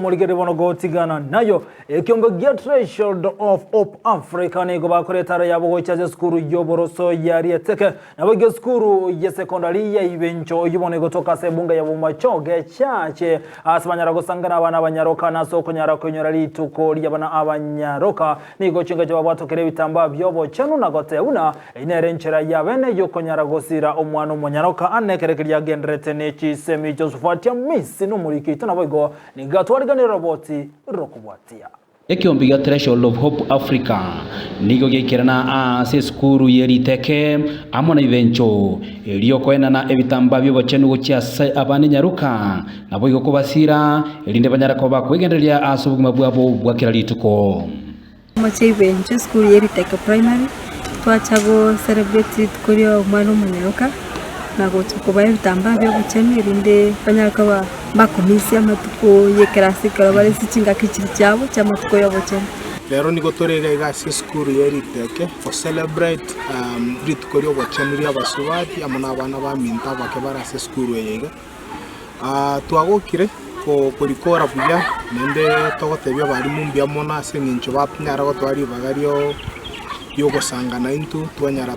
Morigererie bono gotigana nayo. Ekiombe gia Threshold of Hope Africa nigo bakora etaro yabo gocha ase esukuru y'oboroso ya Rieteke. Naboigo esukuru ye sekondari ya Ibencho eyio bono egotoka ase ebunge ya Bomachoge Church ase banyara gosangana abana abanyaroka na ase okonyara koinyora rituko ri'abana abanyaroka. Nigo chingacho babwatokire ebitambaa bi'obochenu na goteba buna eyio nere enchera y'abene y'okonyara gosira omwana omonyaroka ane ekero keria agenderete ne chisemi Josephat Amisi nomoriki oito naboigo nigo atwariganire roboti rokobwatia. Ekeombe gia Threshold of Hope Africa nigo giaikerana ase esukuru ye riteke amo na ibencho erio koenana ebitambaa bi'obochenu gochia ase abana enyaroka naboigo kobasiira erinde banyare koba bakwegendereria ase obogima bwabo bwa kera rituko. Omochie Ibencho esukuru ye Riteke Primary, twacha go celebrate rituko ria omwana omonyaroka, na gocha kobaa ebitambaa bia obochenu erinde banyare koba mbakomisia amatuko ya ekerasi ekero bare ase chingaki chiria chiabo chia amatuko ya obochenu. Rero nigo tore iga iga ase esukuru ye Riteke go celebrate rituko ria obochenu ria abasubati amo na abana baminto abake bare ase esukuru eye iga. Twagokire korikora buya naende togotebia abalimu mbuya mono ase eng'encho banyara gotoa ribaga riogosangana intwe twanyara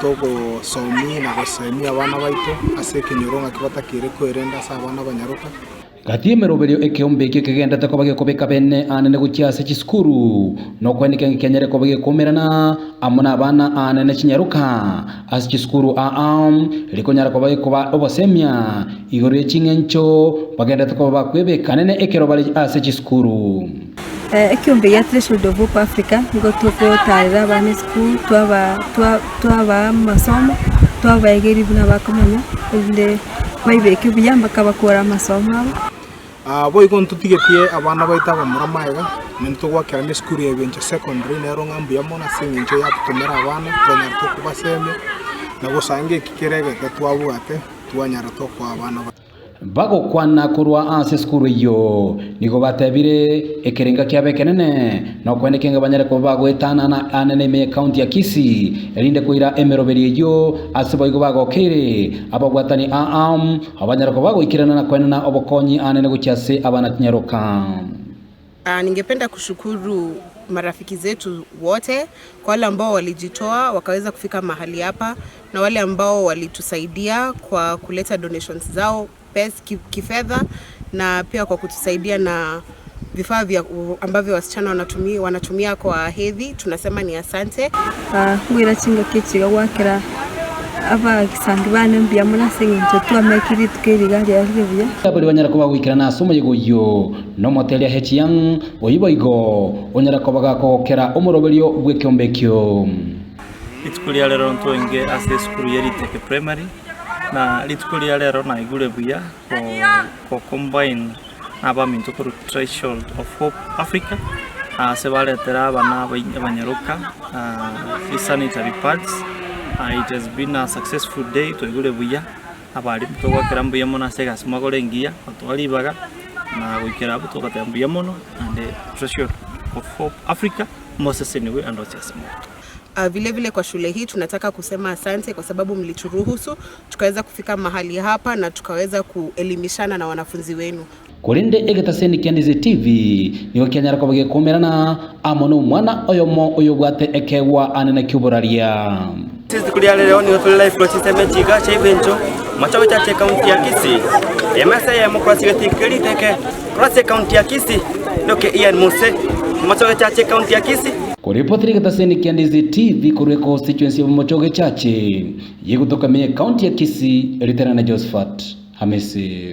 togosomia na gosemia abana baito ase ekenyoro ng'aki batakeire koerenda ase abana abanyaroka. Gati y'emeroberio ekeombe ekio kegenderete koba gekobeka bene aanene gochia ase chisukuru, na okwenekia ng'a kenyare koba gekoumerana amo nabana aanene chinyaroka ase chisukuru aa, rikonyara koba gekoba obosemia igoro ye ching'encho bagenderete koba bakwebeka anene ekero bare ase chisukuru. Ekeombe gia Threshold of Hope Africa nigo togotarera abana esukuru twaba twabaa amasomo, twabaegeria buna bakomenya erinde baibeke buya mpaka bakore amasomo abo. Boigo ntotigetie abana baito abamura magega, naende togoakerana esukuru ya Ebencho Secondary nero ng'a mbuya mono ase eng'encho yatotomera abana twanyara tokobasemia na gosanga eki kere egeke twabwate twanyara tokoa abana baito. Bagokwana korwa ase esukuru eyio, nigo batebire, Ekerenga kiabo ekenene nokwendekia ng'a banyare koba bagoetanana anene ime y'ekaunti ya Kisii, erinde koira emeroberio eyio ase boigo bagokeire ababwatani aa abanyare koba bagoikerana na koenana obokonyi anene gochia ase abana chinyaroka. Ningependa kushukuru marafiki zetu wote kwa wale ambao walijitoa wakaweza kufika mahali hapa na wale ambao walitusaidia kwa kuleta donations zao pes, kifedha na pia kwa kutusaidia na vifaa vya ambavyo wasichana wanatumia, wanatumia kwa hedhi tunasema ni asante. Ngoira chingaki echi iga gwakera abagisangi bane mbuya mono ase eng'encho twamekire rituko eri iga riarire buya. Baria banyare koba goikerana ase omoyega oyio nomoteria Hechiang, oyio boigo onyare koba gakogokera omoroberio bw'ekeombe ekio. Rituko ria rero ntwenge ase esukuru ye Riteke Primary, na rituko ria rero naigure buya ko combine na abaminto korwa Threshold of Hope Africa, ase baretera abana abanyaroka sanitary pads, it has been a successful day twaigure buya, abalimu togwakera mbuya mono ase egasi mwakora engiya, gotoa ribaga, na goikera abwo togoteba mbuya mono naende Threshold of Hope Africa mosesenigwe ande onsi ase more. Vile vile kwa shule hii tunataka kusema asante kwa sababu mlituruhusu tukaweza kufika mahali hapa na tukaweza kuelimishana na wanafunzi wenu. Korende egetaseni kia Ndizi TV nigo kianyara koba gekoumerana amo nomwana oyomo oyobwate ekeegwa anene ki'oboraria. Ase rituko ria rero nigo tore live korwa chinsemo echi iga chia Ibencho, Machoge Church ekaunti ya Kisii. Emesa eyemo korwa ase egetii keria riteke korwa ase ekaunti ya Kisii, Ndoke Ian Mose, Machoge Church ekaunti ya Kisii. Koripotera egetaseni kia Ndizi TV korwa econstituency ya Bomochoge Church, yegotoka ime y'ekaunti ya Kisii, Ritera na Josephat Hamisi.